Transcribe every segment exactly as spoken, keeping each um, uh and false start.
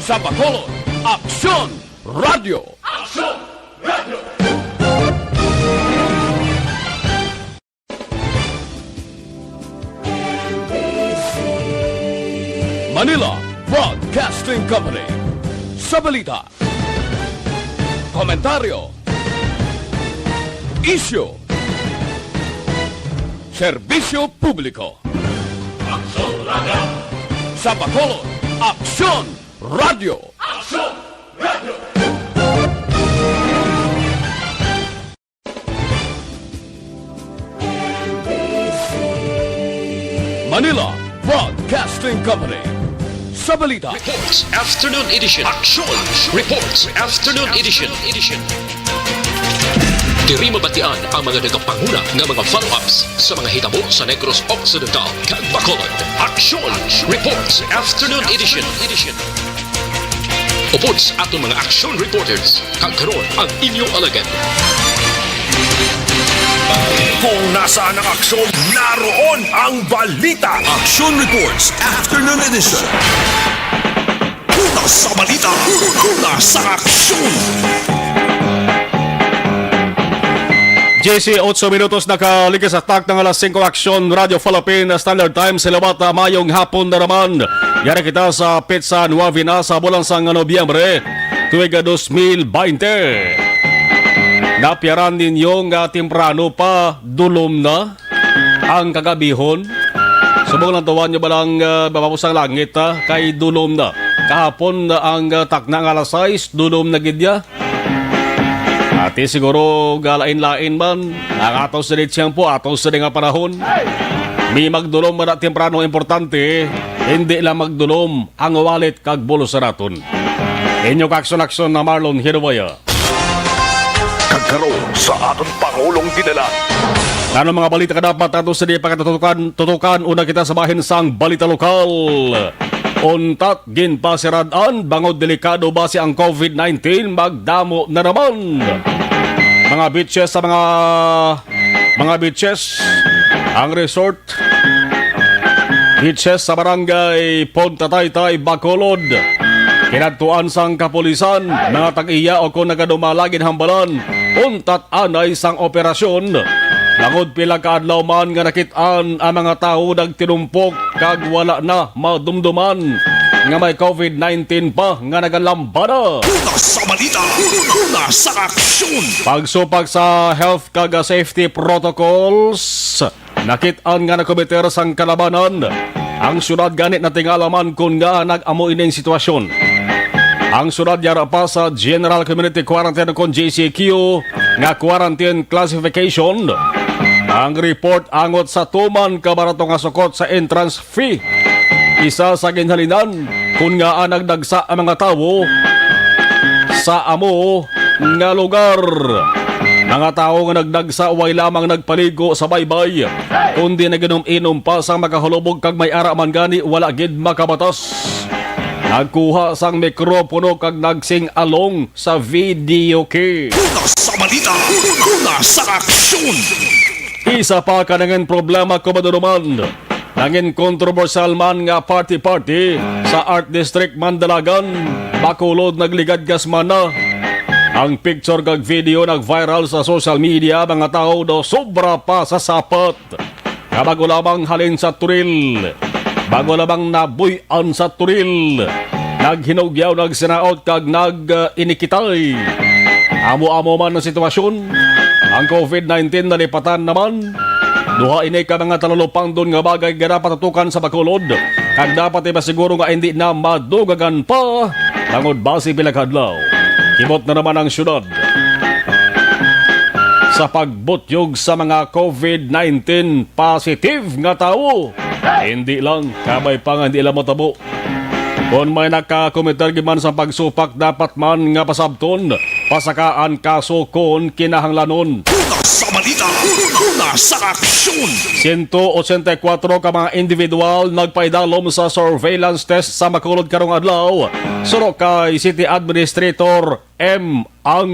Sa Bacolod, Aksyon Radio. Aksyon Radio. Manila Broadcasting Company. Sa balita, komentaryo, isyu, serbisyo publiko. Aksyon Radio. Sa Bacolod, Aksyon Radio. Aksyon Radio. Manila Broadcasting Company. Sa balita, Reports Afternoon Edition. Action Reports Afternoon Edition. Diri mabatian ang mga nagapanguna nga mga follow-ups sa mga hitabo sa Negros Occidental kag Bacolod. Action Reports Afternoon Edition. Upod sa aton mga action reporters, kag karon ang inyo alagad. Kung nasaan ang aksyon, naroon ang balita. Action Reports Afternoon Edition. Una sa balita, una sa aksyon. Diyesotso minutos nakaligis sa takna nga alas singko. Aksyon Radio Philippine Standard Time sa liwat. Mayong hapon na naman. Yari kita sa petsa nuwebe na sa bulan sang Nobyembre, tuig dos mil baynte. Napiaran ninyo nga temprano pa dulom na ang kagabihon? Subong lang tuwan nyo ba lang, ah, mapapos ang langit, ah, kay dulom na. Kahapon na ang, ah, takna nga alas sais, dulom na gid ya. Ati siguro galain-lain man ang ato sa di tiyempo, ato sa di nga panahon. May magdulom man na temprano, importante, hindi lang magdulom ang wallet kag bulsa naton. Inyo kaaksyon-aksyon na Marlon Hiruwaya. Kag karon sa aton Pangulong Dinala. Ano mga balita ka dapat ato sa di pagkatutukan? Tutukan una kita sa bahin sang balita lokal. Untat ginpasirad-an bangod delikado basi ang covid nineteen, magdamo na naman. Mga beaches sa mga, mga beaches, ang resort, beaches sa barangay Punta Taytay, Bacolod. Kinadtuan sang kapulisan, mga tag-iya o kon nagadumala ginhambalan. Untat anay sang operasyon. Langod pila ka adlaw man nga nakit-an ang mga tawo nagtinumpok kag wala na madumduman nga may covid nineteen pa nga nagalambana. Una sa balita, una sa aksyon. Pagsupak sa health kag safety protocols. Nakit-an nga nakomiter sang kalabanan ang syudad, gani natingala man kon ngaa nag-amo ining sitwasyon. Ang syudad yara pa sa General Community Quarantine kon G C Q nga quarantine classification. Ang report angot sa tuman ka barato nga sukot sa entrance fee. Isa sa ginhalinan kon ngaa nagdagsa ang mga tawo sa amo nga lugar. Mga tawo nga nagdagsa way lamang nagpaligo sa baybay, kundi naginom-inom pa sang makahulubog kag may ara man gani wala gid makabatas. Nagkuha sang mikropono kag nagsing-along sa videoke. Una sa balita, una sa aksyon. Isa pa ka nangin problema, kumaduruman. Nangin kontrobersyal man nga party-party sa Art District Mandalagan, Bacolod, nagligadgas man na. Ang picture kag video nag-viral sa social media, mga tawo daw sobra pa sa sapat. Nga bago lamang halin sa Toril, bago lamang nabuy-an sa Toril, naghinugyaw, nagsinaot kag nag-inikitay. Amo-amo man ang sitwasyon, ang covid nineteen nalipatan naman. Duha ini ka mga talulupangdon nga bagay nga dapat tutukan sa Bacolod, kag dapat ipasiguro nga hindi na madugagan pa, tungod basi pila ka adlaw, kimot na naman ang syudad sa pagbutyog sa mga covid nineteen positive nga tawo. Hindi lang, kabay pa nga hindi lang matabo. Kon may nakakomiter gid man sa pagsupak, dapat man nga pasabton, pasakaan kaso kon kinahanglanon. Una sa balita, una sa aksyon. Siyento otsenta y kuwatro ka mga individual nagpaidalom sa surveillance test sa Bacolod karong adlaw, suno kay City Administrator M. Ang.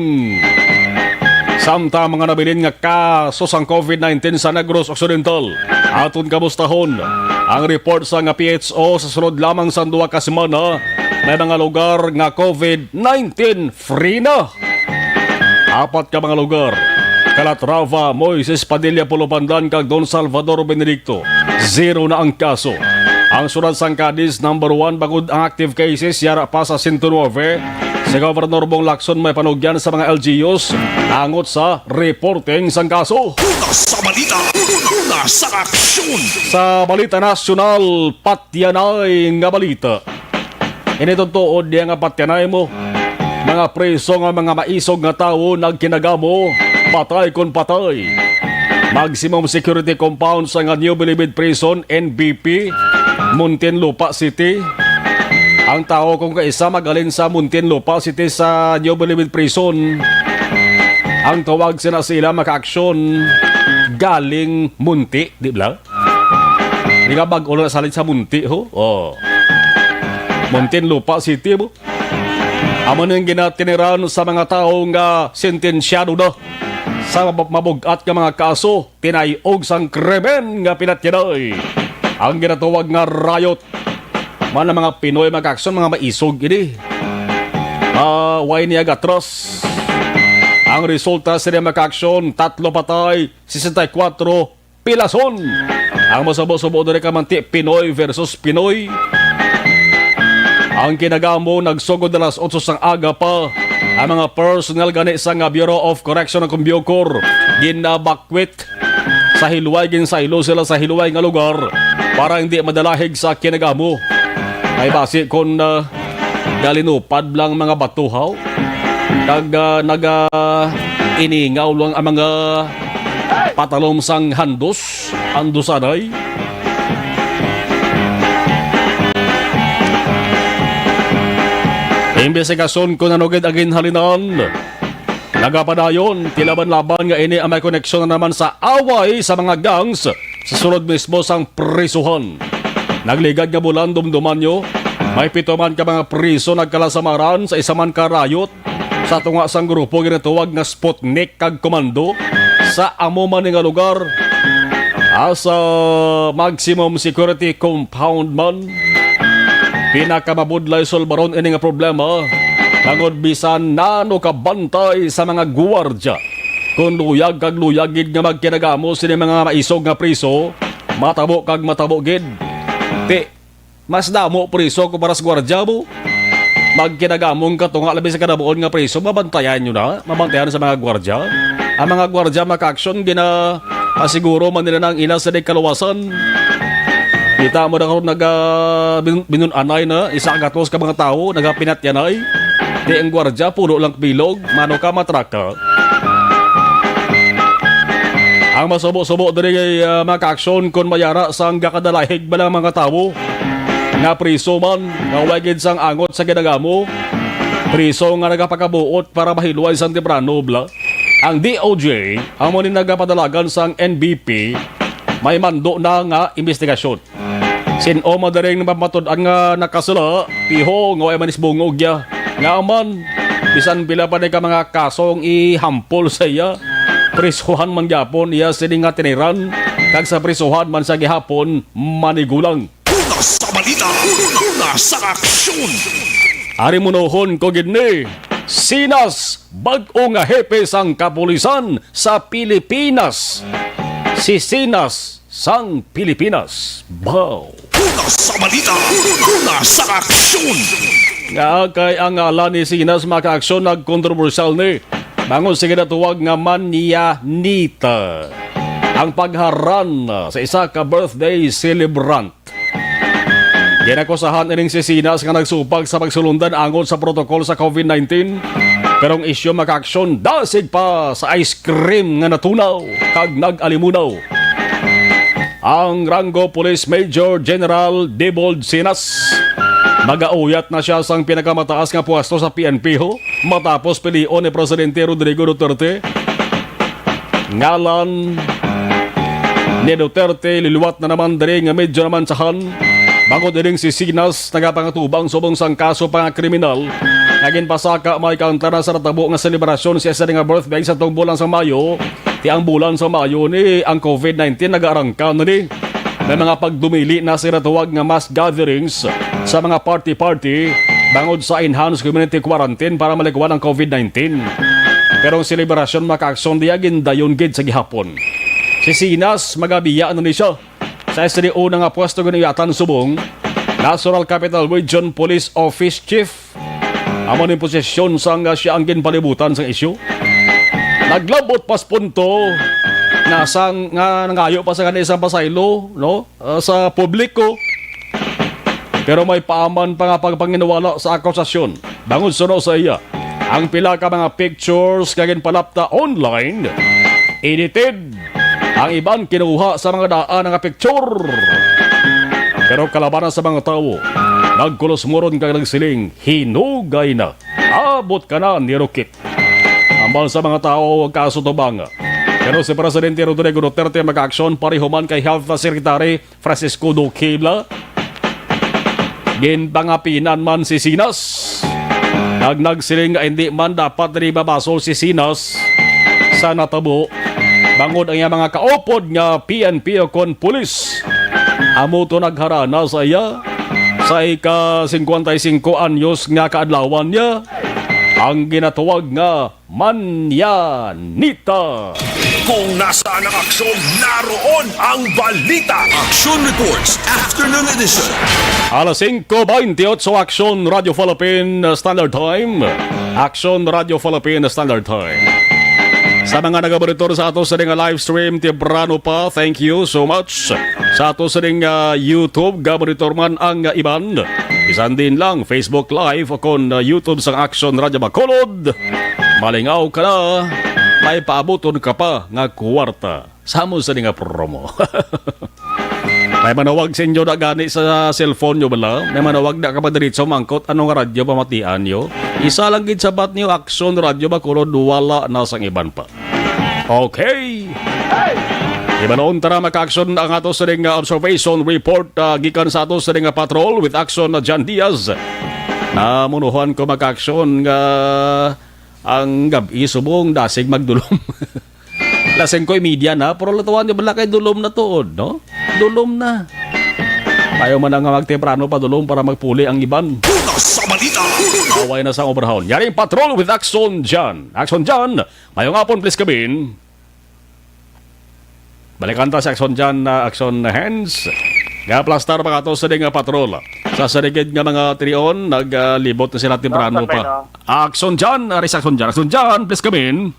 Samtang mga nabilin nga kaso sang covid nineteen sa Negros Occidental, aton kamustahon ang report sa nga P H O sa sulod lamang sang duha ka semana. may mga lugar nga COVID nineteen free na. Apat ka mga lugar: Calatrava, Moises Padilla, Pulupandan, kag Don Salvador Benedicto, zero na ang kaso. Ang syudad sang Cadiz, number one, bangod ang active cases yara pa sa sento nuebe. Si Governor Bong Lacson may panugyan sa mga L G Us angot sa reporting sang kaso. Una sa balita, una sa aksyon. Sa balita nasyonal, patyanay nga balita. Ini tong tuod niya nga patyanay mo. Mga preso nga mga maisog nga tawo nagkinagamo, patay kon patay. Maximum security compound sa nga New Bilibid Prison, N B P, Muntinlupa City. Ang tawo kung kaisa magaling sa Muntinlupa City sa New Bilibid Prison. Ang tawag sina sila makaaksyon galing Munti, di ba? Di ka bag-o na salit sa Munti, ho? Oh. Muntinlupa City, bo. Amo ning ginatiniran sa mga tawo nga sentensyado na sa mab-, mabug-at nga mga kaso, tinayog sang krimen nga pinatyanay. Ang ginatawag nga riot. Man ang mga Pinoy makaaksyon, mga maisog ini. Ah, way niya gatras. Ang resulta sini makaaksyon, tatlo patay, sesenta y cuatro pilason. Ang masubo-subo diri ka manti, Pinoy versus Pinoy. Ang kinagamo nagsugod alas otso sang aga pa. Ang mga personnel gani sa nga Bureau of Correction ug Bucor ginabakwit sa Hilway, ginsaylo sila sa Hilway nga lugar para hindi madalahig sa kinagamo. Kay basi kon, ah, galinupad lang mga batuhaw, nag, ah, naga iningaw lang ang mga patalom sang handos, handosanay. Imbestigasyon kon ano gid ang ginhalinan. Nagapadayon, tilaban-laban nga ini ang may koneksyon na naman sa away sa mga gangs sa sulod mismo sang prisuhan. Nagligad nga bulan, dumduman nyo, may pito man ka mga priso nagkalasamaran sa isa man ka riot sa tunga sang grupo ginatawag nga Sputnik kag Komando sa amo man nga lugar. Asa maximum security compound man, pinakamabudlay sulbaron ini nga problema, tungod bisan nano ka bantay sa mga guwardya. Kon luyag kag luyag gid nga magkinagamo sini mga maisog nga priso, matabo kag matabo gid. Ti, mas damo priso kumpara sa guwardya mo. Magkinagamong katunga labi sa kadabuon nga priso, mabantayan nyo na, mabantayan sa mga guwardya. Ang mga guwardya makaaksyon, gina-, pasiguro man nila na ang ila sa di kaluwasan. Kita mo na karon naga-, bin-, binun-anay na, isa ka gatos ka mga tawo, nagapinatyanay. Di ang gwardiya, puno lang bilog, mano ka, matraka. Ang masubo-subo diri, ah, mga kaaksyon, kon mayara sang gakadalahig ba lang mga tawo nga priso man, nga way gid sang angot sa ginagamo, priso nga nagapakabuot para mahilway sang temprano, bla. Ang D O J, amo ni nagapadalagan sang N B P, may mando na nga investigasyon. Sin-o man diri ang mapamatud-an nga nakasala, piho nga way man isbungog iya. Nga man, bisan pila pa ni ka mga kaso ang ihampol sa iya, prisuhan man gyapon iya sini nga tiniran, kag sa prisuhan man sa gihapon manigulang. Una sa balita, una sa aksyon. Ari munohon ko gid ni Sinas, bag-o nga hepe sang kapulisan sa Pilipinas. Si Sinas sang Pilipinas. Baw. Una sa balita, una sa aksyon. Nga kay ang ngalan ni Sinas makaaksyon nagkontrobersyal ni. Bangon sa ginatuwag nga manyanita. Ang pagharan sa isa ka birthday celebrant. Ginakusahan ining si Sinas nga nagsupag sa pagsulundan angot sa protocol sa COVID nineteen. Pero ang isyu makaaksyon, dasig pa sa ice cream nga natunaw kag nag-alimunaw. Ang ranggo Police Major General Dibold Sinas, magauyat na siya sang pinakamataas nga pwesto sa P N P ho, matapos pilion ni Presidente Rodrigo Duterte. Ngalan ni Duterte, liwat na naman diri nga medyo naman sahan. Bangod ining si Sinas, nagapangatubang subong sang kaso pa nga kriminal nga ginpasaka may kaunta na sa natabo nga selebrasyon sa isa nga birthday sa tong bulan sa Mayo. Ti ang bulan sa Mayo ni ang COVID nineteen nagaarangka na ni. May mga pagdumili na sa ginatawag nga mass gatherings sa mga party-party, bangod sa enhanced community quarantine para malikwan ang COVID nineteen. Pero ang selebrasyon, mga ka-aksyon, diya gindayon gid sa gihapon. Si Sinas, magabiya na ni siya. Sa S D O na nga pwesto ginuyatan subong National Capital Region Police Office Chief. Amo ning posisyon sang siya ang ginpalibutan sang isyu. Naglabot pa sa punto nga sang, nga nangayo pa sa kani isang pasaylo, no? Ah, sa publiko. Pero may paaman pa nga pagpanginawalan sa akusasyon. Bangod suno sa iya, ang pila ka mga pictures nga ginpalapta online, edited. Ang iban kinuha sa mga daan nga picture. Pero kalabanan sa mga tawo, nagkulos-muron kag nagsiling, "Hinugay na. Abot ka na ni Rukit." Ambal sa mga tawo, ang kaso tubang. Pero si Presidente Rodrigo Duterte, mga ka-aksyon, pareho man kay Health Secretary Francisco Duque Villa, ginpangapinan man si Sinas. Nag nagsiling nga hindi man dapat diri mabasol si Sinas sa natabo, bangod ang iyang mga kaupod nga P N P o kon pulis amo to nagharana sa iya sa ika-singkwenta y singko anyos nga kaadlawan niya, ang ginatawag nga manyanita. Kung nasaan ang aksyon, naroon ang balita. Aksyon Reports, Afternoon Edition. Alas singko bentiocho, Aksyon Radio Philippine Standard Time. Aksyon Radio Philippine Standard Time. Sa mga nagamonitor sa ato sa nga live stream, temprano pa, thank you so much. Sa ato sa nga YouTube, gamonitor man ang iban. Bisan din lang Facebook Live o kon, uh, YouTube sang Aksyon Radio Bacolod. Malingaw ka na, may paabuton ka pa nga kwarta. Sa amo sa nga promo. May manawag sa inyo na gani sa cellphone nyo bala? May manawag na ka pa diretso mangkot anong radyo pamatian nyo? Isa lang gid sabat niyo, Aksyon Radio Bacolod, wala na sang iban pa. Okay. Ibanon tara, mga ka-aksyon, ang ato sa nga observation report, ah, gikan sa ato sa nga patrol with Aksyon na John Diaz. Namunuhan ko, mga ka-aksyon, nga ang gab-i subong dasig magdulom. Lasing ko media na, pero latuan niyo bala kay dulom na tuod, no? Dulom na. Tayo man nga magtemprano pa dulom para magpuli ang iban. Una sa balita. Away na sa obrahon. Yaring patrol with Aksyon John. Aksyon John, mayong hapon, please come in. Balikan ta si Aksyon John, uh, Aksyon Hans. Nga plastar pa kato sa ding, uh, patrol. Sa saligid nga mga tirion, naglibot na sila temprano pa. Aksyon John, ari si Aksyon John. Aksyon John, please come in.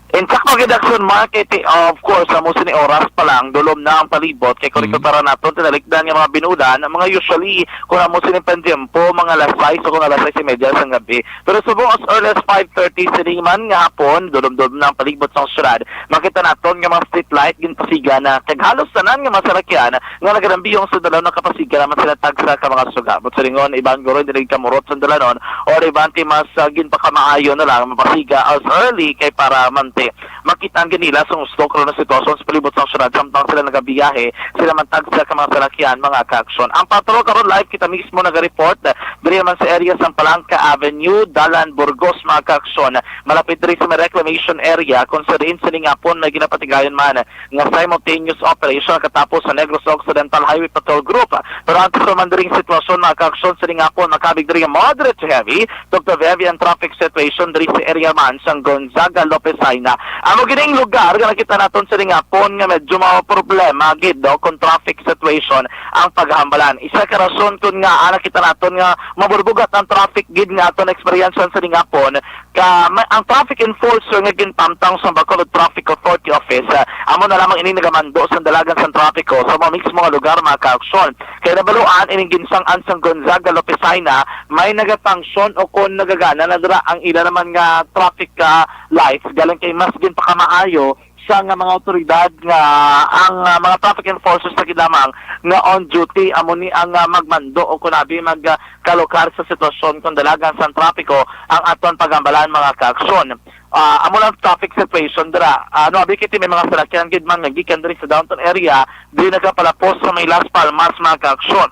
Insakto gid, Aksyon Mark, kay ti-, of course, amo sini oras pa lang, dulom na ang palibot, kay kung Mm. ikumpara naton, tinalikdan nga mga binulan, ang mga usually, kung amo sini pang-tiempo, mga alas sais o kung alas sais y media sang gabi. Pero subong as early as five thirty sini man nga hapon, dulom-dulom na ang palibot sang syudad. Makita naton nga mga street light ginpasiga na, kag halos tanan nga mga salakyan nga nagalambiyong sa dalaw nakapasiga naman sila tagsa ka mga suga. But silingon, iban guro dili kamurot sa dalanon, or iban ti mas, ah, ginpakamaayo na lang mapasiga as early kay para manti makita ang ganila sa gusto karon na sitwasyon sa palibot sang syudad samtang sila nagabiyahe, sila man tagsa ka mga salakyan, mga ka-aksyon. Ang patrol karon live kita mismo naga-report, ah, diri naman sa area sang Palangka Avenue, Dalan Burgos, mga ka-aksyon. Malapit diri sa may reclamation area kung sa diin sining hapon may ginapatigayon man nga simultaneous operation nakatapos sa Negros Occidental Highway Patrol Group. Pero antes pa man diri ang sitwasyon, mga ka-aksyon, sining hapon makabig diri nga moderate to heavy, tugtog heavy ang traffic situation diri sa area man sang Gonzaga, Lopez Jaena. Amo gining lugar nga nakita naton sining hapon nga medyo mga problema gid, no, kung traffic situation ang paghambalan. Isa ka rason kun ngaa nakita naton nga maburbugat ang traffic gid nga aton na-eksperyensyahan sining hapon, ka, ma-, ang traffic enforcer nga ginpamtang sa Bacolod Traffic Authority Office, ah, amo na lamang ini nagamando sa dalagan sa trapiko sa mga mismo nga lugar, mga ka-aksyon. Kay nabaluan ining ginsang-an sang Gonzaga, Lopez Jaena, may nagafunction o kon nagagana na dira ang ila naman nga traffic, ah, lights, galing kay mas ginpakamaayo sa nga mga awtoridad nga ang, ah, mga traffic enforcers na gid lamang nga on duty amo ni ang, ah, magmando o kunabi mag, ah, kalukar sa sitwasyon kung dalagan sang trapiko ang aton paghambalan, mga ka-aksyon. Ah, amo lang traffic situation dira. Ah, ano, abi kiti may mga salakyan gid man nga gikan diri sa downtown area, di nagapalapos sa may Las Palmas, mga ka-aksyon.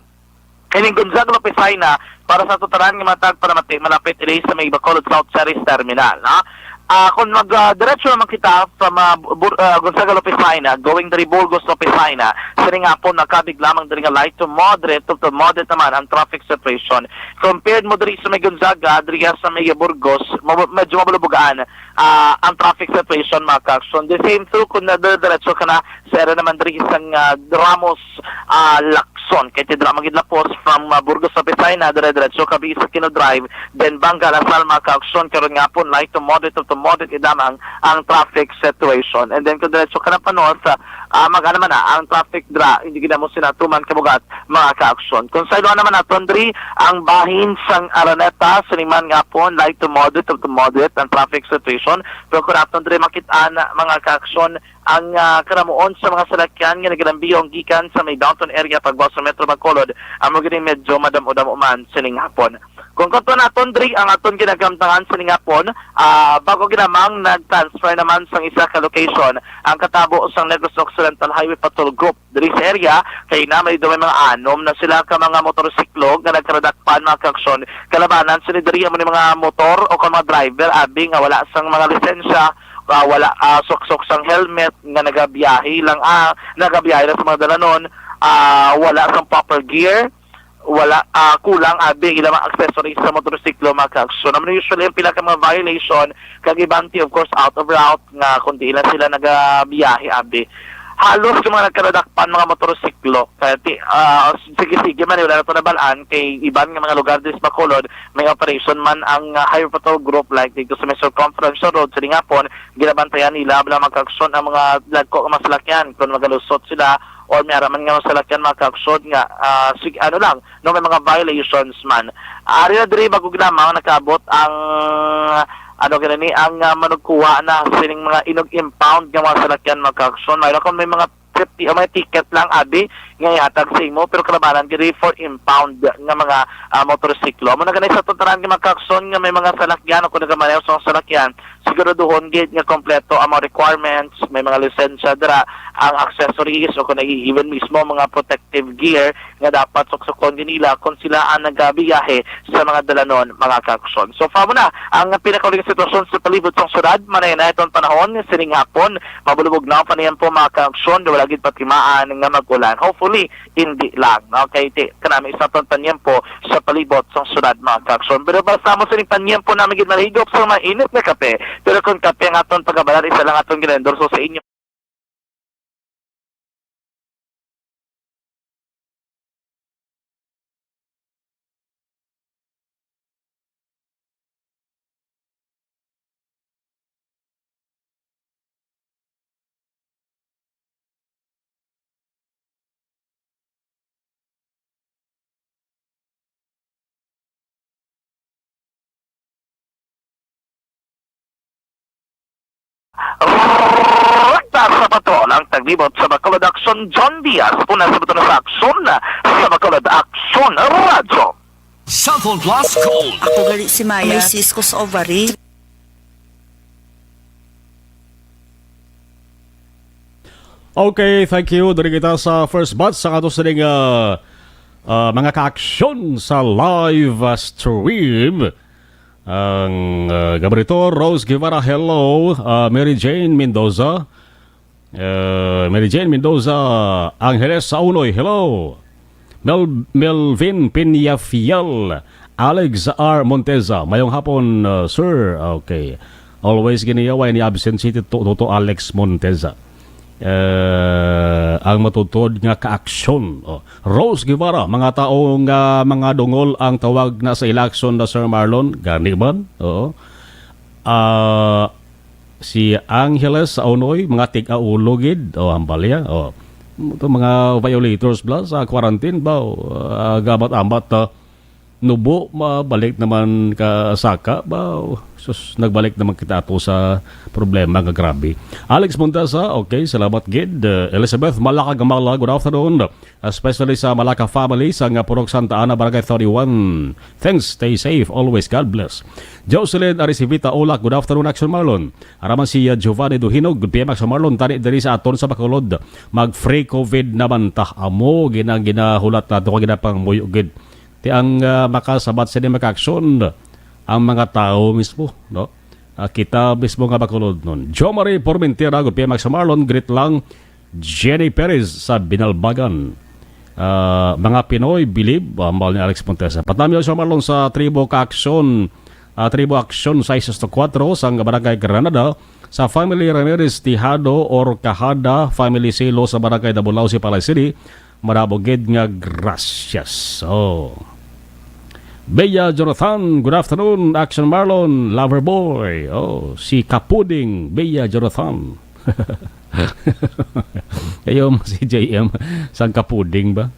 Ining Gonzaga, Lopez Jaena, para sa ato tanan nga mga tagpalamati, malapit ini sa may Bacolod South Ferries Terminal, ha? Ah, kung mag, ah, diretso naman kita from, ah, Bur-, ah, Gonzaga Lopez Jaena, going diri Burgos Lopez Jaena, sining hapon nakabig lamang diri nga light to moderate, to, to moderate naman ang traffic situation. Compared mo diri sa may Gonzaga, diri sa may Burgos, mab-, medyo mabulubugaan, ah, ang traffic situation, mga ka-aksyon. The same too, kung nadire-, diretso ka na sa area naman diri sa, ah, Ramos, ah, Lacson, kay tidra magid lapos from, ah, Burgos Lopez Jaena, dire-diretso ka sa Aquino Drive, then Banga Lasal, mga ka-aksyon, karon nga hapon, light to moderate, to moderate, idamang ang traffic situation. And then, kung diretso ka na pa, no, sa, ah, mag-, ano man na, ang traffic dra, hindi gid mo sinatuman kabugat, mga ka-aksyon. Kung sa ilo naman naton diri, ang bahin sang Araneta, sining man nga hapon, light to moderate, to moderate ang traffic situation. Pero kung naton diri makit-an, mga ka-aksyon, ang, ah, karamuon sa mga salakyan nga nagalambiyong gikan sa may downtown area pagbaw sa Metro Bacolod, amo gid medyo madamo-damo man sining hapon. Kung kanto naton diri ang aton ginagamtangan sining hapon, ah, bago ginamang nag-transfer naman sang isa ka location ang katabo sang Negros Occidental Highway Patrol Group diri sa area, kay na may, may mga anom na sila ka mga motorsiklo nga nagkaradakpan, mga ka-aksyon. Kalabanan sila diri amo ni mga motor o kung mga driver abi nga wala sang mga lisensya, ah, wala, ah, suksok sang helmet, nga nagabiyahe lang, ah, nagabiyahe lang sa mga dalanon, ah, wala sang proper gear, wala, ah, kulang abi ang ilang mga accessories sa motorsiklo, mga ka-aksyon. Amo ni usually ang pila ka mga violation, kag iban ti, of course, out of route, nga kung diin lang sila nagabiyahe abi. Halos yung mga nagkaradakpan mga motorsiklo, kaya ti, ah, sige-sige man, wala na to nabalaan kay iban nga mga lugar diri sa Bacolod, may operation man ang, ah, Highway Patrol Group, like dito sa may Circumferential Road sa Lingapon, ginabantayan nila ang mga ka-aksyon ang mga dagko nga mga salakyan kung magalusot sila or may ara man nga mga salakyan, mga ka-aksyon, nga, ah, sig-, ano lang, no, may mga violations man. Ari na diri bago lamang nakaabot ang, ano gani, ang, ah, manugkuha na sining mga inog impound nga mga salakyan, mga ka-aksyon. Mayroon kung may mga fifty o may ticket lang abi nga ihatag sa imo, pero kalabanan diri for impound nga mga, ah, motorsiklo. Amo na gani sa aton tanan nga mga ka-aksyon nga may mga salakyan o kung nagamaneho sa mga salakyan, siguraduhon gid nga kompleto ang mga requirements, may mga lisensya dira, ang accessories o kung even mismo mga protective gear nga dapat suksukon din nila kung sila ang nagabiyahe sa mga dalanon, mga ka-aksyon. So, amo na ang pinakauling sitwasyon sa palibot sang syudad. Manay na iton panahon sining hapon, mabulubog na ang paniyempo, mga ka-aksyon, wala gid patimaan nga mag-ulan. Hopefully, hindi lang. Okay, ti, kanami sa aton paniyempo sa palibot sang syudad, mga ka-aksyon. Pero basta mo sining paniyempo namin gid malahigop sa mainit nga kape. Pero kung kape ang aton pagabalan, isa lang aton ginendorso sa inyo. Rekta sa patrol ang taglibot sa Bacolod Aksyon, John Diaz. Una sa buto na sa Aksyon, sa Bacolod Aksyon Radyo. Cellphone Plus Gold. Ako gali si Maya. May cyst ko sa ovary. Okay, thank you. Diri kita sa first batch sa ato sining, ah, ah, mga ka-aksyon sa live, ah, stream. Ang, ah, Gabritor Rose Guevara, hello. Ah, Mary Jane Mendoza. Ah, Mary Jane Mendoza, Angeles Saunoy, hello. Mel-, Melvin Peñafiel, Alex R Monteza, mayong hapon, ah, sir. Okay. Always giniyaway ni absent si Tito, Toto Alex Monteza. Eh, ang matutod nga kaaksyon. Oh. Rose Guevara, mga tao nga mga dungol ang tawag na sa election na, Sir Marlon. Gani man? Oo. Ah, si Angeles sa Unoy, mga tig-aulo gid. Oh, hambal niya. Oh. Ito mga violators bla sa quarantine ba? Oh, ah, gamat-amat, ah, nubo, mabalik naman ka saka ba? Sus, nagbalik naman kita ato sa problema nga grabe. Alex Montesa, okay, salamat gid. Uh, Elizabeth Malaka Gamala, good afternoon. Especially sa Malaka family sa nga Purok Santa Ana, Barangay thirty-one. Thanks, stay safe always. God bless. Jocelyn Arisivita Olak, good afternoon, Action Marlon. Araman si, uh, Giovanni Duhino, good P M, Action Marlon. Tani diri sa aton sa Bacolod, mag-free COVID naman ta. Amo, gina-, ginahulat nato, kag ginapangmuyo gid. Ti ang, ah, makasabat sini, makaaksyon ang mga tawo mismo, no? Ah, kita mismo nga Bacolod nun. Jo Marie Formentera, good P M Action Marlon, greet lang. Jenny Perez sa Binalbagan. Ah, mga Pinoy, believe, ah, mahal ni Alex Montesa. Patnami, Action Marlon, sa Tribo Kaaksyon, ah, Tribo Aksyon sais to kuwatro, sa Barangay Granada, sa family Ramirez Tejado or Kahada, family Silo sa Barangay Dabulao, Sipalay City, madamo gid nga gracias. Oh. Bea Jonathan, good afternoon. Action Marlon, lover boy. Oh, si Kapuding, Bea Jonathan. Kayo mo si J M, sang Kapuding ba?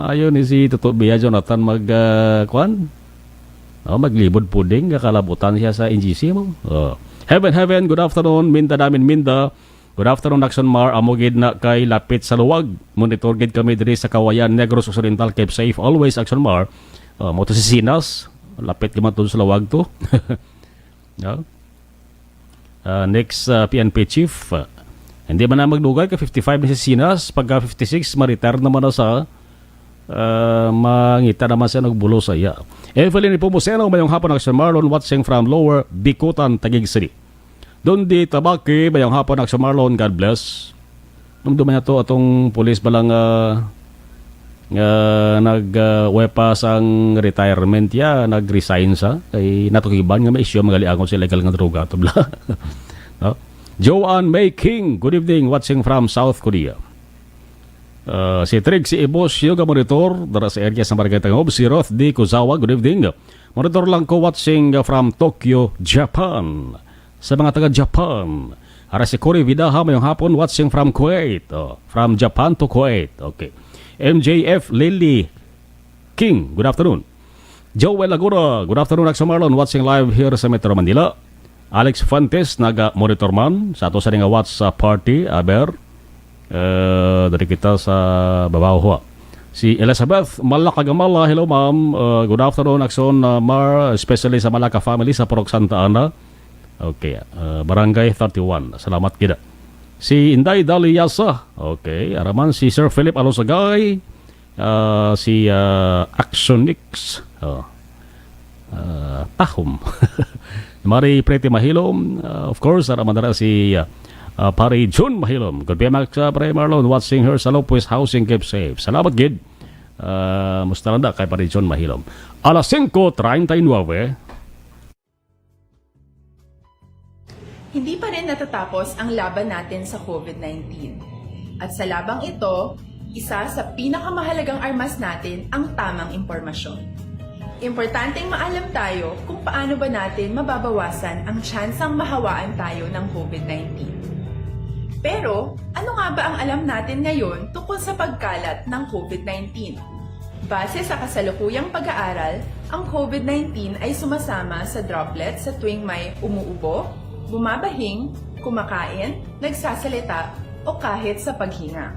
Ayun, ni si Toto Bea Jonathan mag, ah, kwan? Oh, maglibod puding, kakalabutan siya sa N G C mo. Oh. Heaven, heaven, good afternoon, Minda namin, Minda. Good afternoon, Action Mar. Amo gid na kay lapit sa luwag. Monitor gid kami diri sa Kawayan, Negros Occidental. Keep safe always, Action Mar. Oh, mo to si Sinas. Lapit gid man to sa luwag to. No? Ah, next, ah, P N P chief. Ah, hindi man na magdugay ka fifty-five ni si Sinas. Pagka fifty-six, ma-retire naman na sa, ah, mangita naman siya nagbulo sa iya. Evelyn Nepomuceno, mayong hapon, Action Marlon, watching from Lower Bicutan, Taguig City. Don D Tabaki, mayong hapon, Action Marlon, God bless. Nung duman na to, atong pulis ba lang, ah, nga nag, ah, way pa sang retirement ya, nag-resign sa kay natukiban nga may issue, magaliangon sa illegal nga droga to bla. No? Joanne May King, good evening, watching from South Korea. Ah, si Trig, si Ibos, yung monitor dara sa area sa Barangay Tangob, si Roth D Kuzawa, good evening. Monitor lang ko, watching from Tokyo, Japan. Sa mga taga Japan, ara si Cory Vidaha, mayong hapon, watching from Kuwait. Oh, from Japan to Kuwait. Okay. M J F Lily King, good afternoon. Joel Laguna, good afternoon, Action Marlon, watching live here sa Metro Manila. Alex Fuentes, naga-monitor man sa ato sa nga watch sa party, aber, eh, dari kita sa babaw, ho. Si Elizabeth Malakagamala, hello, ma'am. Eh, good afternoon, Action, uh, Mar, especially sa Malaka family sa Purok Santa Ana. Okay, uh, Barangay thirty-one. Salamat gid. Si Inday Dali Yasa. Okay, araman si Sir Philip Alosagay, uh, si, uh, Action Nix. Oh. Uh, Tahom. Mari Pretty Mahilom, uh, of course, araman dara si, uh, uh, Pari Jun Mahilom. Good P M, uh, Pare Marlon, watching here sa Lopez Housing, keep safe. Salamat gid. Uh, musta lang da kay Pari Jun Mahilom. Alas singko treinta y nueve. Hindi pa rin natatapos ang laban natin sa COVID nineteen. At sa labang ito, isa sa pinakamahalagang armas natin ang tamang impormasyon. Importanteng maalam tayo kung paano ba natin mababawasan ang tsansang mahawaan tayo ng COVID nineteen. Pero, ano nga ba ang alam natin ngayon tungkol sa pagkalat ng COVID nineteen? Base sa kasalukuyang pag-aaral, ang COVID nineteen ay sumasama sa droplet sa tuwing may umuubo, bumabahing, kumakain, nagsasalita, o kahit sa paghinga.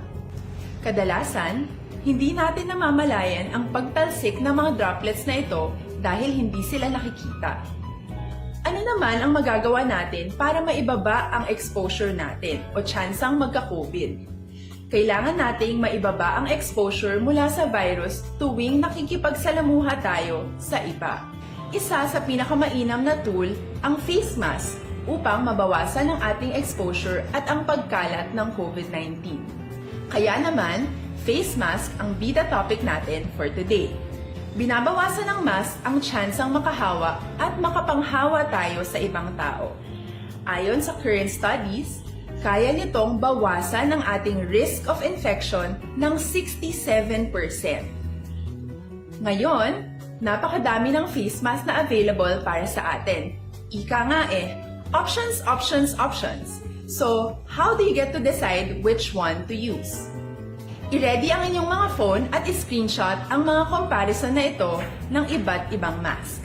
Kadalasan, hindi natin namamalayan ang pagtalsik ng mga droplets na ito dahil hindi sila nakikita. Ano naman ang magagawa natin para maibaba ang exposure natin o tsansang magka-COVID? Kailangan nating maibaba ang exposure mula sa virus tuwing nakikipagsalamuha tayo sa iba. Isa sa pinakamainam na tool ang face mask upang mabawasan ang ating exposure at ang pagkalat ng COVID nineteen. Kaya naman, face mask ang bida topic natin for today. Binabawasan ng mask ang tsansang makahawa at makapanghawa tayo sa ibang tao. Ayon sa current studies, kaya nitong bawasan ang ating risk of infection ng sixty-seven percent. Ngayon, napakadami ng face mask na available para sa atin. Ika nga eh, options, options, options. So, how do you get to decide which one to use? I-ready ang inyong mga phone at i-screenshot ang mga comparison na ito ng iba't ibang mask.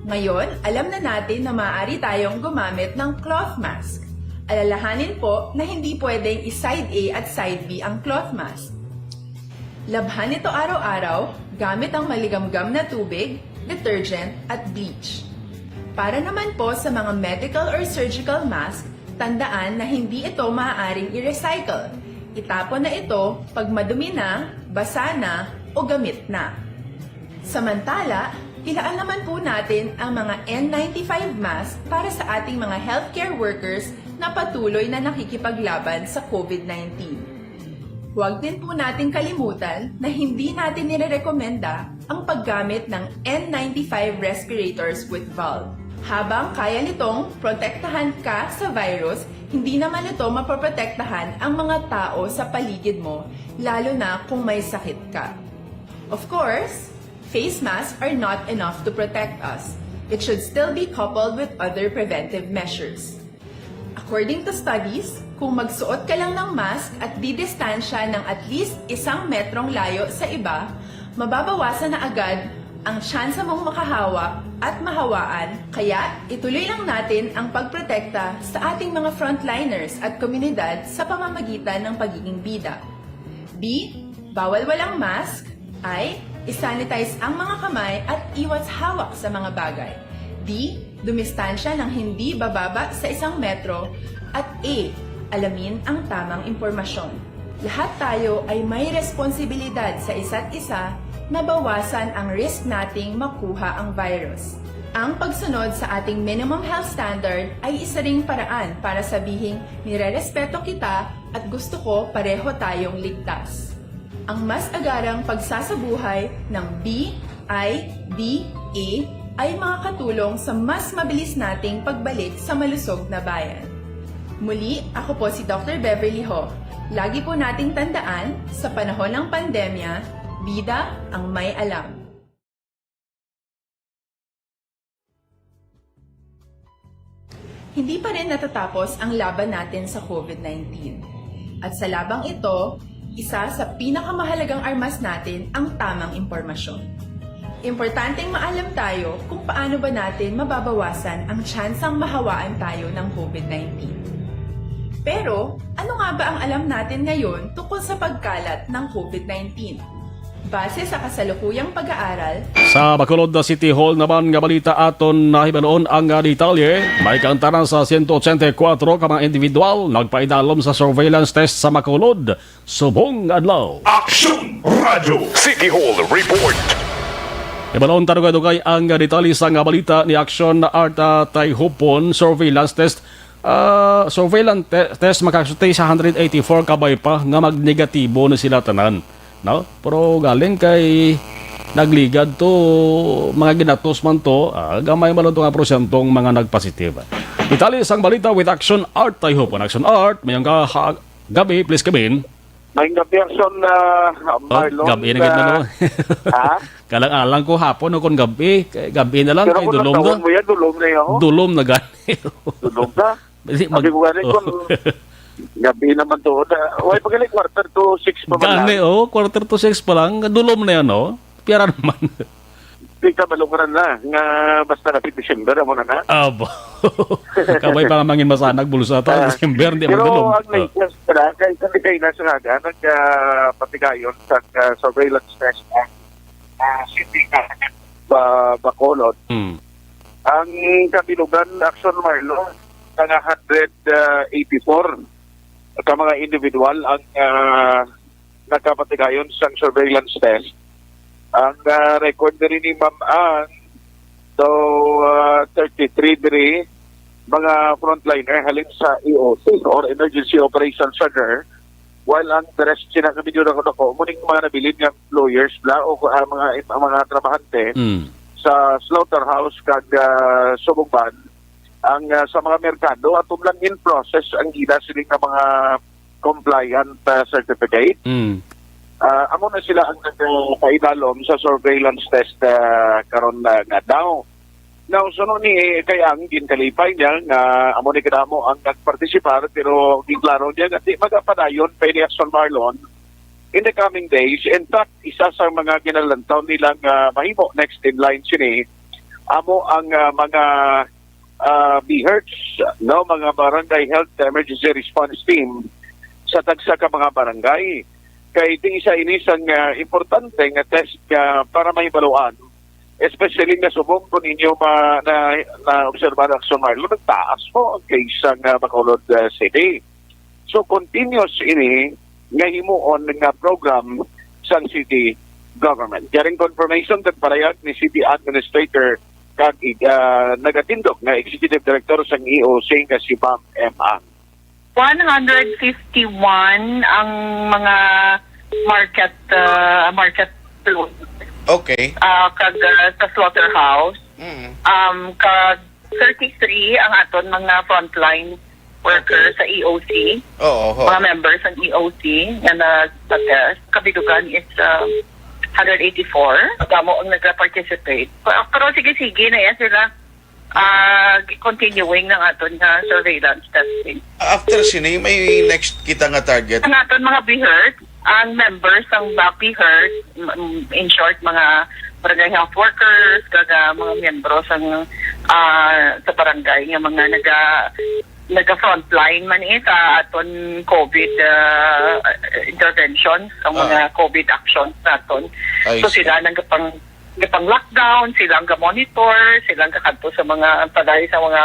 Ngayon, alam na natin na maaari tayong gumamit ng cloth mask. Alalahanin po na hindi pwedeng i-side A at side B ang cloth mask. Labhan ito araw-araw gamit ang maligamgam na tubig, detergent, at bleach. Para naman po sa mga medical or surgical mask, tandaan na hindi ito maaaring i-recycle. Itapon na ito pag madumi na, basa na, o gamit na. Samantala, ilaan naman po natin ang mga N ninety-five mask para sa ating mga healthcare workers na patuloy na nakikipaglaban sa COVID nineteen. Huwag din po nating kalimutan na hindi natin nirerekomenda ang paggamit ng N ninety-five respirators with valve. Habang kaya nitong protektahan ka sa virus, hindi naman ito mapoprotektahan ang mga tao sa paligid mo, lalo na kung may sakit ka. Of course, face masks are not enough to protect us. It should still be coupled with other preventive measures. According to studies, kung magsuot ka lang ng mask at didistansya ng at least isang metrong layo sa iba, mababawasan na agad ang tsansa mong makahawa at mahawaan, kaya ituloy lang natin ang pagprotekta sa ating mga frontliners at komunidad sa pamamagitan ng pagiging bida. B, bawal walang mask. I, isanitize ang mga kamay at iwas hawak sa mga bagay. D, dumistansya ng hindi bababa sa isang metro. At E, alamin ang tamang impormasyon. Lahat tayo ay may responsibilidad sa isa't isa na bawasan ang risk nating makuha ang virus. Ang pagsunod sa ating minimum health standard ay isa ring paraan para sabihing nirerespeto kita at gusto ko pareho tayong ligtas. Ang mas agarang pagsasabuhay ng B I D A ay makakatulong sa mas mabilis nating pagbalik sa malusog na bayan. Muli, ako po si Doctor Beverly Ho. Lagi po nating tandaan, sa panahon ng pandemya, bida ang may alam. Hindi pa rin natatapos ang laban natin sa COVID nineteen. At sa labang ito, isa sa pinakamahalagang armas natin ang tamang impormasyon. Importanteng maalam tayo kung paano ba natin mababawasan ang tsansang mahawaan tayo ng COVID nineteen. Pero, ano nga ba ang alam natin ngayon tungkol sa pagkalat ng COVID nineteen? Base sa kasalukuyang pag-aaral, Sa Bacolod City Hall naman nga balita aton nahibaluon ang, ah, detalye. May kaantaran sa siyento ochenta y kuwatro ka mga individual nagpaidalom sa surveillance test sa Bacolod subong adlaw. Aksyon Radyo City Hall Report. Hibaluon ta dugay-dugay ang, ah, detalye sa nga balita ni Aksyon Art, ah, Tayhupon. Surveillance test, ah, surveillance te- test makasulti sa hundred eighty-four kabay pa nga magnegatibo na sila tanan, no? Pero galing kay nagligad to, mga ginatos man to, ah, gamay man lang to nga porsyentong mga nagpositive. Detalye sang balita with Action Art Tayhupon. Action Art, mayong ka ha- gabi, please come in. Mayong gabi, Action, ah, Oh, Marlon, gabi na gid na, ah, no? Ha? Kalang alang ko hapon o kung gabi, kay gabi na lang, Pero kay kung dulom na. Natawag mo yan, dulom na yan, oh. Dulom na gani. Dulom na. Dili mag- Sabi ko gani, Oh. kung gabi naman to, na, why pa gali quarter to six pa man Gani, lang? Oh, quarter to six pa lang, dulom na yan, oh. Piyara naman. Di ka malukaran na, nga basta na December, amo na na. Abo. Kabay pa nga mangin masanag, bulsa ta, Ah, December, di pero magdulom. ang Ah. latest na, kay, kay, kay na sa nga, nag, ah, patigayon sa, ah, surveillance test ang, ah, city ka, ba, Bacolod. Hmm. Ang kabilugan, Action Marlon, nga hundred eighty-four ka mga individual ang, ah, nakapatigayon sang surveillance test. Ang, ah, record diri ni Ma'am Ann, so, ah, thirty-three diri mga frontliner halin sa E O C or Emergency Operations Center, while ang the rest sina nga medyo dako-dako, mo ning mga nabilin nga employers bla o, ah, mga, mga trabahante Mm. sa slaughterhouse kag, ah, subong ban, ang, ah, sa mga merkado, ato lang in process ang gila sila nga mga compliant, ah, certificate. Mm. Ah, amo na sila ang nagpaidalom sa surveillance test, ah, karon, ah, nga daw. Now, suno ni, eh, kay ang ginkalipay niya nga amo ni kadamo ang nagpartisipar, pero ginklaro niya nga di magapadayon pa ini, Action Marlon, in the coming days. In fact, isa sa mga ginalantaw nilang, ah, mahimo next in line sini, amo ang, ah, mga, ah, BHERTs, no, mga Barangay Health Emergency Response Team sa tagsa ka mga barangay. Kay ito isa ini sang, ah, importante nga test nga para mahibaluan, especially nga subong kung inyo ma-, na, na-obserbar, Action Marlon, nagtaas po ang case sa, ah, Bacolod, ah, City. So, continuous ini nga himuon nga program sang city government. Garing confirmation kag parayag ni City Administrator kag, ah, nagatindog nga Executive Director sang E O C nga si Ma'am M. Ang. One hundred fifty-one ang mga market, ah, market float, Okay. ah, kag, ah, sa slaughterhouse. Mm. Um, kag thirty-three ang aton mga frontline worker Okay. sa E O C. Oo, ho. Mga members ng E O C nga nagpa-test. Kabidugan is, ah, hundred eighty-four. Damo ang nag-participate. Pa-, pero sige-sige na yan sila. Ah, continuing ng aton nga surveillance testing. After sini, may next kita nga target? Ang aton mga BHERT, ang members ng ba-, BHERT, m-, m-, in short, mga barangay health workers, kag, ah, mga miyembro sang, ah, sa barangay nga mga naga-, naga-frontline man, eh, sa aton COVID, ah, interventions, ang Ah. mga COVID actions naton. I So, see. sila nang gapang-, gapang-lockdown, sila ang ga-monitor, sila ang gakadto sa mga, padayon sa mga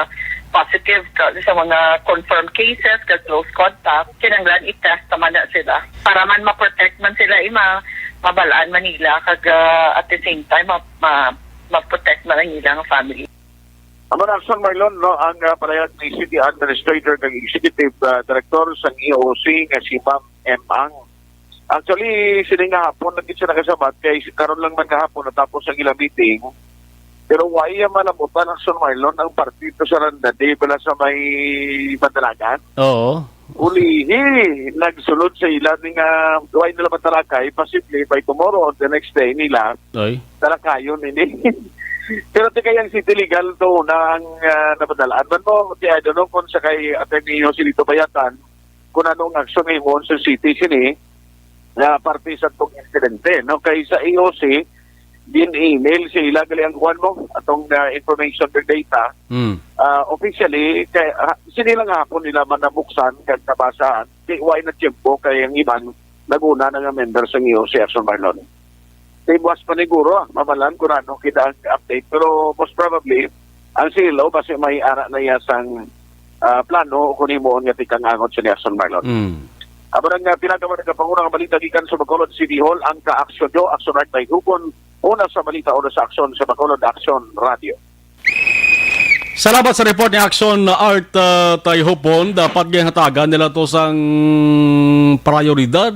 positive, ka-, sa mga confirmed cases, ka close contact, kinahanglan i-test naman na sila. Para man ma-protect man sila, eh, ma-, mabalaan man nila, kag, ah, at the same time, ma-, ma-, ma-protect man ang ilang family. Amo na, Action Marlon, no, ang, ah, parayag ni City Administrator kag Executive, ah, Director sang E O C nga si Ma'am M. Ang. Actually, sini nga hapon, nagkita siya nakasabat kay si-, karon lang man nga hapon natapos ang ilang meeting. Pero why ang malamutan, Action Marlon, ang partido sa Randa Day bala sa may Bandalagan? Oo. Ulihi, nagsulod sa ila ni nga, why nila matalakay, posible by tomorrow or the next day nila, Ay. talakayon ini. Pero ti kay ang City Legal to na ang, ah, napadalaan man mo, ti I don't know kung sa kay Attorney Joselito Bayatan, kung ano ang aksyon nga himuon sa city sini, na parte sa tong insidente, no? Kay sa E O C, din email sa ila gali ang kuwan mo, atong, ah, information or data. Mm. Ah, officially, kay, ah, sini lang hapon nila man nabuksan kag nabasahan. Di, why na tiyempo kay ang iban naguna na nga member sa E O C, Action Marlon. Di buwas pa niguro, ah, mamalan kung ano kita ang update. Pero most probably, ang C L O, basi may ara na iya sang, ah, plano kung himuon nga tikang angot sa ni Action Marlon. Mm. Amo na nga pinagawa ng kapanguna nga balita gikan sa Bacolod City Hall, ang ka-Aksyon Nyo, Aksyon Art May Hukon, una sa balita, una sa aksyon sa Bacolod Aksyon Radio. Salamat sa report ni Action Art, uh, Tayhupon. Dapat gihatagan nila to sang prioridad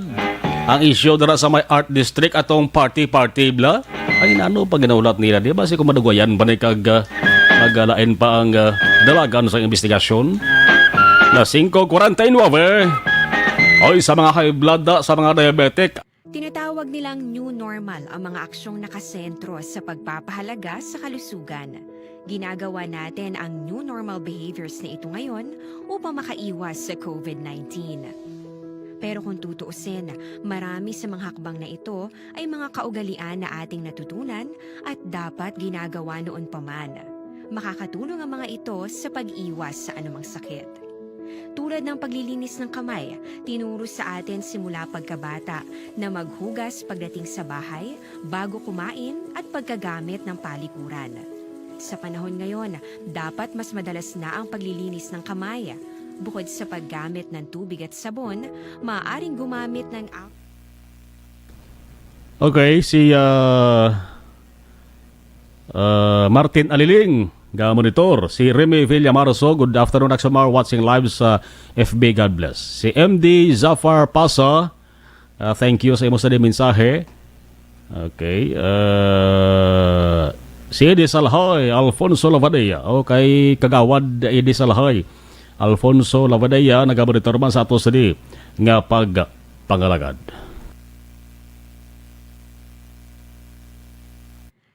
ang isyu dira sa may Art District, atong party-party bla. Ay, ano pa ginaulat nila? Di ba si kumadugayan ba ni kag, uh, kag, uh, lain pa ang, uh, dalagan sa investigasyon? Na singko kwarenta y nuebe. Oy, sa mga high blood, ah, sa mga diabetic, Tinatawag nilang new normal ang mga aksyong nakasentro sa pagpapahalaga sa kalusugan. Ginagawa natin ang new normal behaviors na ito ngayon upang makaiwas sa COVID nineteen. Pero kung tutuusin, marami sa mga hakbang na ito ay mga kaugalian na ating natutunan at dapat ginagawa noon pa man. Makakatulong ang mga ito sa pag-iwas sa anumang sakit. Tulad ng paglilinis ng kamay, tinuro sa atin simula pagkabata na maghugas pagdating sa bahay, bago kumain, at pagkagamit ng palikuran. Sa panahon ngayon, dapat mas madalas na ang paglilinis ng kamay. Bukod sa paggamit ng tubig at sabon, maaaring gumamit ng al- Okay, si, ah, ah, Martin Aliling, ga-monitor. Si Remy Villamarzo, good afternoon, Axomar, watching live sa F B, God bless. Si M D Zafar Pasa, ah, thank you sa imo sa mensahe. Okay, ah, si Eddie Salhay, Alfonso Lavadea. Okay, Kagawad Eddie Salhay. Alfonso Lavadea, naga-monitor man sa ato sini nga pagpangalagad.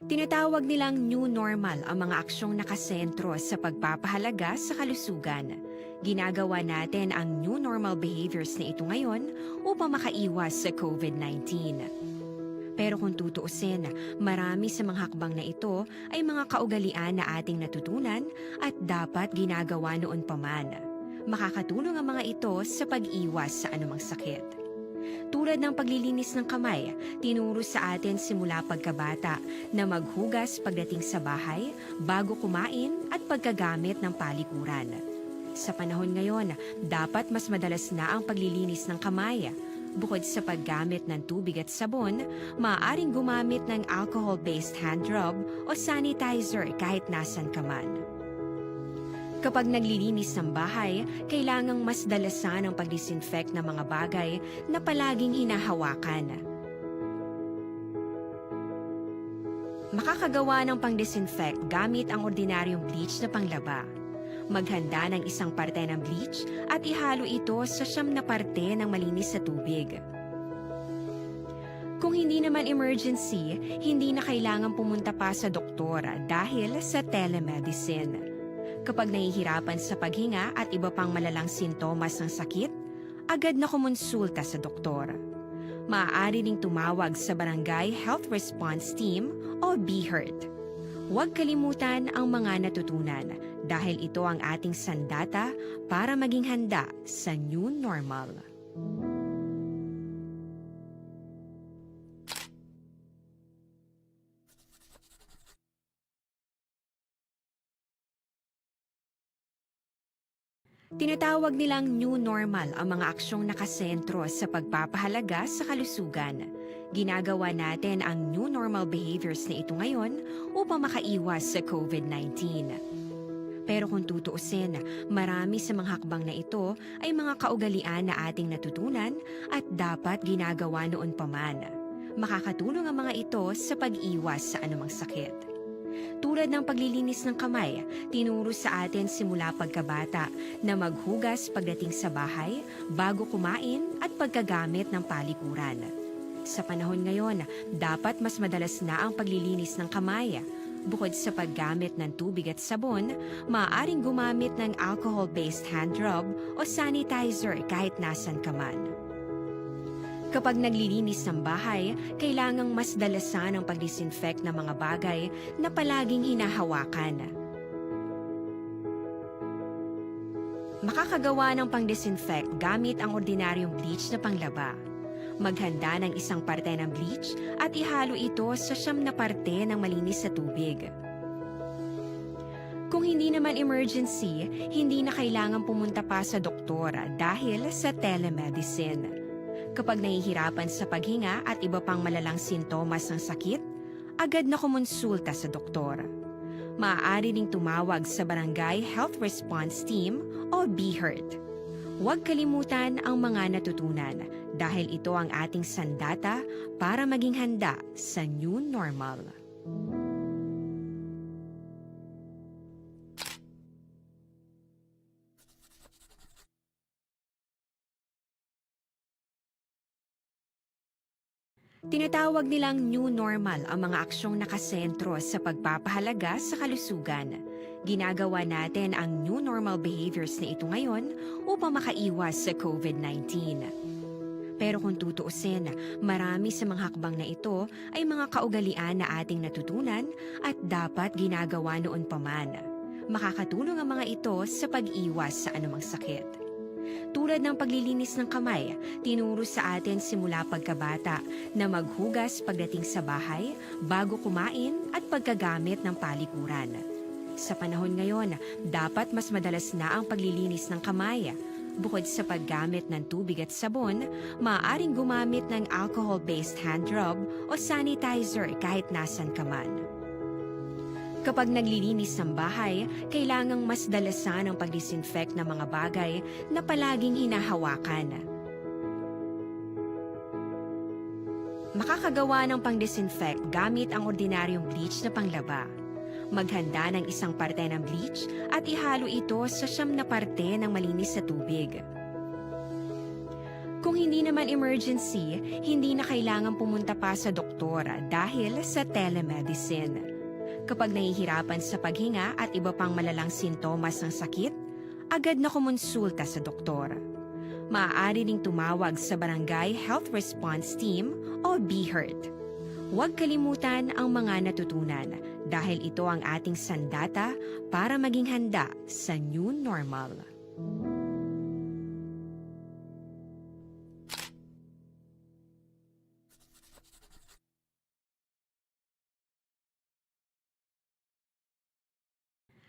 Tinatawag nilang new normal ang mga aksyong nakasentro sa pagpapahalaga sa kalusugan. Ginagawa natin ang new normal behaviors na ito ngayon upang makaiwas sa COVID nineteen. Pero kung tutuusin, marami sa mga hakbang na ito ay mga kaugalian na ating natutunan at dapat ginagawa noon pa man. Makakatulong ang mga ito sa pag-iwas sa anumang sakit. Tulad ng paglilinis ng kamay, tinuro sa atin simula pagkabata na maghugas pagdating sa bahay, bago kumain at pagkagamit ng palikuran. Sa panahon ngayon, dapat mas madalas na ang paglilinis ng kamay. Bukod sa paggamit ng tubig at sabon, maaaring gumamit ng alcohol-based hand rub o sanitizer kahit nasan ka man. Kapag naglilinis ng bahay, kailangang mas dalasan ang pag-disinfect ng mga bagay na palaging hinahawakan. Makakagawa ng pang-disinfect gamit ang ordinaryong bleach na panglaba. Maghanda ng isang parte ng bleach at ihalo ito sa siyam na parte ng malinis na tubig. Kung hindi naman emergency, hindi na kailangan pumunta pa sa doktor dahil sa telemedicine. Kapag nahihirapan sa paghinga at iba pang malalang sintomas ng sakit, agad na kumonsulta sa doktor. Maaari ding tumawag sa Barangay Health Response Team o BHERT. Huwag kalimutan ang mga natutunan dahil ito ang ating sandata para maging handa sa new normal. Tinatawag nilang new normal ang mga aksyong nakasentro sa pagpapahalaga sa kalusugan. Ginagawa natin ang new normal behaviors na ito ngayon upang makaiwas sa COVID nineteen. Pero kung tutuusin, marami sa mga hakbang na ito ay mga kaugalian na ating natutunan at dapat ginagawa noon pa man. Makakatulong ang mga ito sa pag-iwas sa anumang sakit. Tulad ng paglilinis ng kamay, tinuro sa atin simula pagkabata na maghugas pagdating sa bahay, bago kumain, at pagkagamit ng palikuran. Sa panahon ngayon, dapat mas madalas na ang paglilinis ng kamay. Bukod sa paggamit ng tubig at sabon, maaaring gumamit ng alcohol-based hand rub o sanitizer kahit nasan ka man. Kapag naglilinis ng bahay, kailangang mas dalasan ang pag-disinfect ng mga bagay na palaging hinahawakan. Makakagawa ng pang-disinfect gamit ang ordinaryong bleach na panglaba. Maghanda ng isang parte ng bleach at ihalo ito sa siyam na parte ng malinis na tubig. Kung hindi naman emergency, hindi na kailangan pumunta pa sa doktor dahil sa telemedicine. Kapag nahihirapan sa paghinga at iba pang malalang sintomas ng sakit, agad na kumonsulta sa doktor. Maaari ding tumawag sa Barangay Health Response Team o BHERT. Huwag kalimutan ang mga natutunan dahil ito ang ating sandata para maging handa sa new normal. Tinatawag nilang new normal ang mga aksyong nakasentro sa pagpapahalaga sa kalusugan. Ginagawa natin ang new normal behaviors na ito ngayon upang makaiwas sa COVID nineteen. Pero kung tutuusin, marami sa mga hakbang na ito ay mga kaugalian na ating natutunan at dapat ginagawa noon pa man. Makakatulong ang mga ito sa pag-iwas sa anumang sakit. Tulad ng paglilinis ng kamay, tinuro sa atin simula pagkabata na maghugas pagdating sa bahay, bago kumain, at pagkagamit ng palikuran. Sa panahon ngayon, dapat mas madalas na ang paglilinis ng kamay. Bukod sa paggamit ng tubig at sabon, maaaring gumamit ng alcohol-based hand rub o sanitizer kahit nasan ka man. Kapag naglilinis ng bahay, kailangang mas dalasan ang pag-disinfect ng mga bagay na palaging hinahawakan. Makakagawa ng pang-disinfect gamit ang ordinaryong bleach na panglaba. Maghanda ng isang parte ng bleach at ihalo ito sa siyam na parte ng malinis na tubig. Kung hindi naman emergency, hindi na kailangan pumunta pa sa doktor dahil sa telemedicine. Kapag nahihirapan sa paghinga at iba pang malalang sintomas ng sakit, agad na kumonsulta sa doktor. Maaari ding tumawag sa Barangay Health Response Team o BHERT. Huwag kalimutan ang mga natutunan dahil ito ang ating sandata para maging handa sa new normal.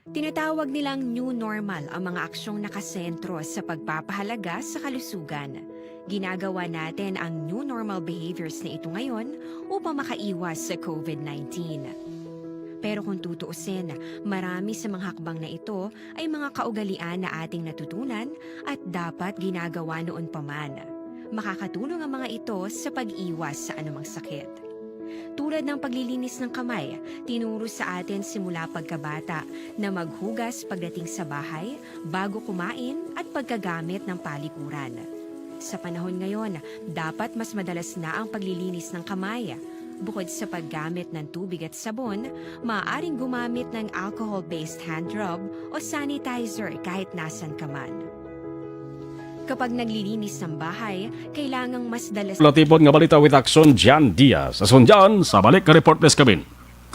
Tinatawag nilang new normal ang mga aksyong nakasentro sa pagpapahalaga sa kalusugan. Ginagawa natin ang new normal behaviors na ito ngayon upang makaiwas sa COVID nineteen. Pero kung tutuusin, marami sa mga hakbang na ito ay mga kaugalian na ating natutunan at dapat ginagawa noon pa man. Makakatulong ang mga ito sa pag-iwas sa anumang sakit. Tulad ng paglilinis ng kamay, tinuro sa atin simula pagkabata na maghugas pagdating sa bahay, bago kumain, at pagkagamit ng palikuran. Sa panahon ngayon, dapat mas madalas na ang paglilinis ng kamay. Bukod sa paggamit ng tubig at sabon, maaaring gumamit ng alcohol-based hand rub o sanitizer kahit nasan ka man. Kapag naglilinis ng bahay, kailangang mas dalas Latipon nga balita with Action, Jan Diaz. Asunjan, sa balik ka report, please, Kabin.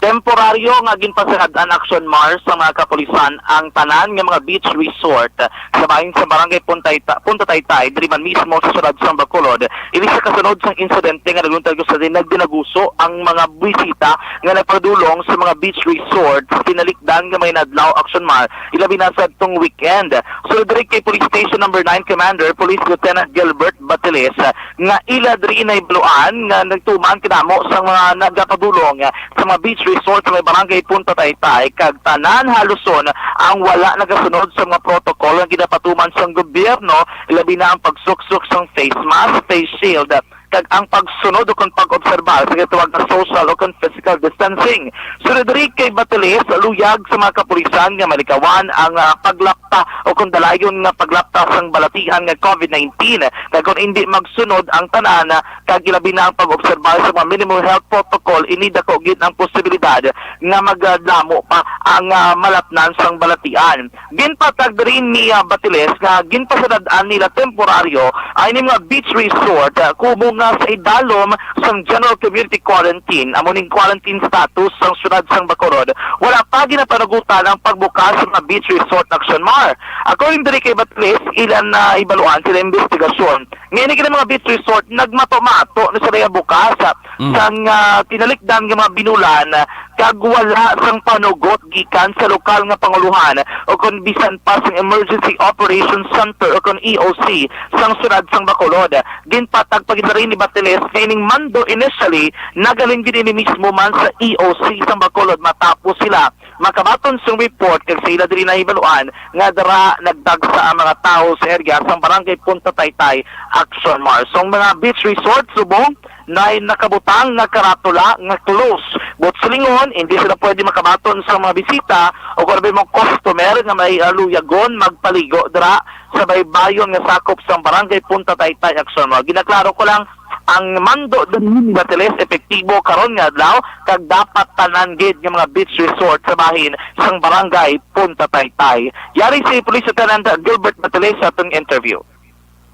Temporaryo nga ginpasarad an Action Mars sa mga kapulisan ang tanan nga mga beach resort sa bahin sa barangay Puntay, Punta Taytay, diri man mismo sa syudad sang Bacolod. Ini sa kasunod sang insidente nga nagluntad sa nagdinaguso ang mga bisita nga nagpadulong sa mga beach resort sa tinalikdan nga mga inadlaw, Action Mars, ilabi na sa atong weekend. Sulod diri kay Police Station Number Nine Commander, Police Lieutenant Gilbert Batiles, nga ila diri nahibaluan nga nagtuman kadamo sa mga nagapadulong sa mga beach resort sa may barangay Punta Taytay, kag tanan haluson ang wala nagasunod sa mga protocol nga ginapatuman sang gobyerno, labi na ang pagsuksok sang face mask, face shield, kag ang pagsunod o kon pag-obserbar sa ginatawag nga social o kon physical distancing. Sulod diri kay Batiles, luyag sa mga kapulisan nga malikawan ang, ah, paglapta o kon dalayon nga paglapta sang balatian nga COVID nineteen, kag kon indi magsunod ang tanan, ah, kag ilabi na ang pag-obserbar sa mga minimum health protocol, ini dako gid ang posibilidad nga magdamo pa ang, ah, malatnan sang balatian. Ginpatag diri ni, ah, Batiles nga ginpasadad-an nila temporaryo ang ini mga beach resort, ah, kumo nga sa idalom sang general community quarantine, amo ning quarantine status sang siyudad sang Bacolod, wala pa ginapanagutan ang pagbukas sa mga beach resort, Action Mar. According diri kay Batiles, ila nahibaluan sila investigasyon nga ini nga mga beach resort nagmato-mato na sila bukas, ah, Mm. sang, ah, tinalikdan nga mga binulan, ah, kag wala sang panugot gikan sa lokal nga panguluhan o kon bisan pa sang Emergency Operations Center o kon E O C sang siyudad sang Bacolod. Ginpatag pa gid diri ni Batiles nga ining mando initially naghalin gid ini mismo man sa E O C sang Bacolod, matapos sila makabaton sang report kag sa ila diri nahibaluan nga dira nagdagsa ang mga tawo sa area sang barangay Punta Taytay, Action Mar. So, ang mga beach resort subong na nakabutang nga karatula nga close. Buot silingon, hindi sila pwede makabaton sa mga bisita o kung may mga customer nga may, ah, luyagon magpaligo dira sa baybayon nga sakop sang barangay Punta Taytay, Action Mar. Ginaklaro ko lang, ang mando diri ni Batiles epektibo karon nga adlaw, kag dapat tanan gid nga mga beach resort sa bahin sang barangay Punta Taytay. Yari si Police Lieutenant Gilbert Batiles sa atong interview.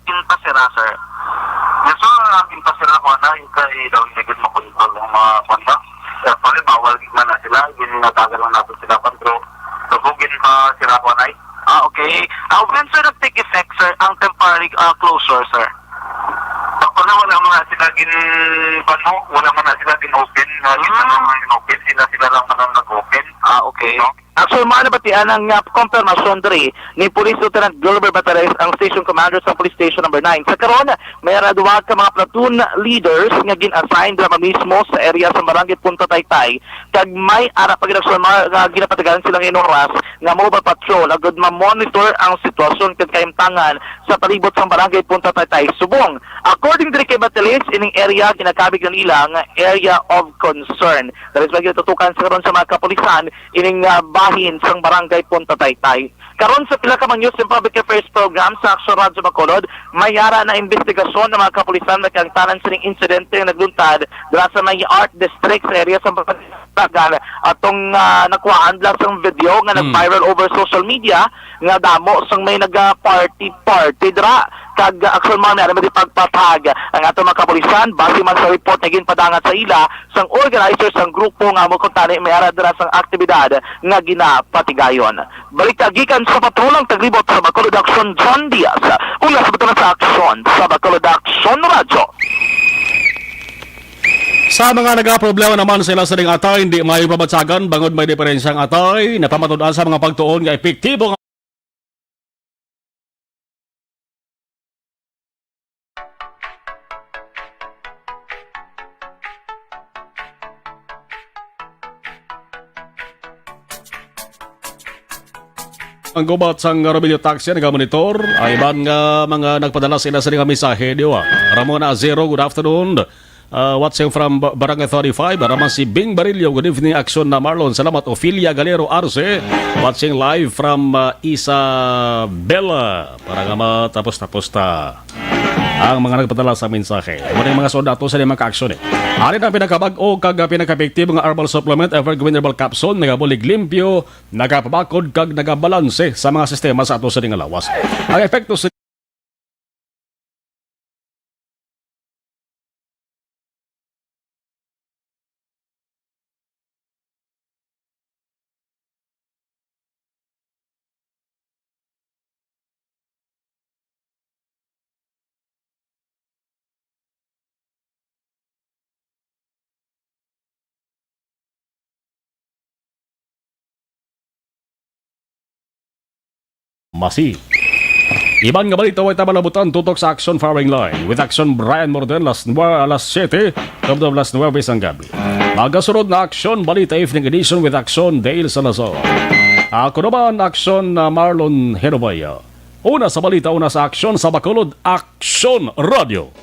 Ginpasira, sir. Yes, sir, ah, ginpasira ko na, yung kay daw hindi gid makontrol ang mga kwan ba. Actually, bawal gid man na sila, ginatagal lang natin sila kontrol. So, kung ginpasira ko na, Ah, okay. Ah, when, sir, nag-take effect, sir, ang temporary, ah, closure, sir? Wala, wala man na sila gin, ano, wala man na sila gin-open. Ah, gin-, ano, Ah. gin-open. Sila, sila lang man ang nag-open. Ah, okay. No? Actually, mao na batian ang, ah, kompirmasyon diri ni Police Lieutenant Gilbert Batares, ang Station Commander sa Police Station Number Nine. Sa karon, may ara duha ka mga platoon leaders nga gin-assign dira mismo sa area sa Barangay Punta Taytay. Kag may ara pa gid, Action Mar, nga ginapatigayon sila nga oras nga mobile patrol agud ma-monitor ang sitwasyon kag kahimtangan sa palibot sang Barangay Punta Taytay, subong. According diri kay Batares, ining area ginakabig na nila nga area of concern. Diri sa ginatutukan sa karon sa mga kapulisan ining, ah, bahin sang Barangay Punta Taytay. Karon sa pila ka mga news and public affairs program sa Action Radyo Bacolod, may ara na investigasyon ng mga kapulisan na kang tanan sining insidente nga nagluntad dira sa may Art District sa area sa Pagkagan atong, ah, nakuhaan lang sang video nga Hmm. nag-viral over social media nga damo sang may naga-party-party dira. Kag, ah, Action Mar, may ara man di pagpatag ang ato mga kapulisan base man sa report nga ginpadangat sa ila sang organizer sang grupo nga amo kuntani may ara dira sang aktibidad nga ginapatigayon. Balita gikan sa Patrol ang Taglibot sa Bacolod Action, John Diaz. Mula sa Bacolod sa Action, sa Bacolod Action Radyo. Sa mga nagaproblema naman sa ila sining atay, hindi maayo pabatyagan bangod may diferensya ang atay, napamatud-an sa mga pagtuon nga epektibo nga Ang gubat sang Robilio Taxi nagamonitor. Ang iban nga mga nagpadala sila sa nga mensahe, di ba? Ramona Azero, good afternoon. Uh, watching from Ba- Barangay thirty-five. Ramon si Bing Barillo, good evening, Action na Marlon. Salamat, Ophelia Galero Arce. Watching live from uh, Isabela. Para nga matapos-tapos ta ang mga nagpadala sa mensahe. Muna yung mga soldato sa mga ka-action eh. Ari ang pinakabag-o kag pinaka-epektibo nga herbal supplement, Evergreen Herbal Capsule, nagabulig limpyo, nagapabakod kag nagabalanse sa mga sistema sa ato sa nga lawas. Ang epekto sa Masi. Iban nga balita way tabalabutan tutok sa Action Firing Line with Action Brian Morden, las nua-, alas siete, tubtob las nuwebe sang gabi. Magasunod na Action Balita Evening Edition with Action Dale Salazar. Ako naman, Action na Marlon Herobaya. Una sa balita, una sa aksyon sa Bacolod, Action Radio.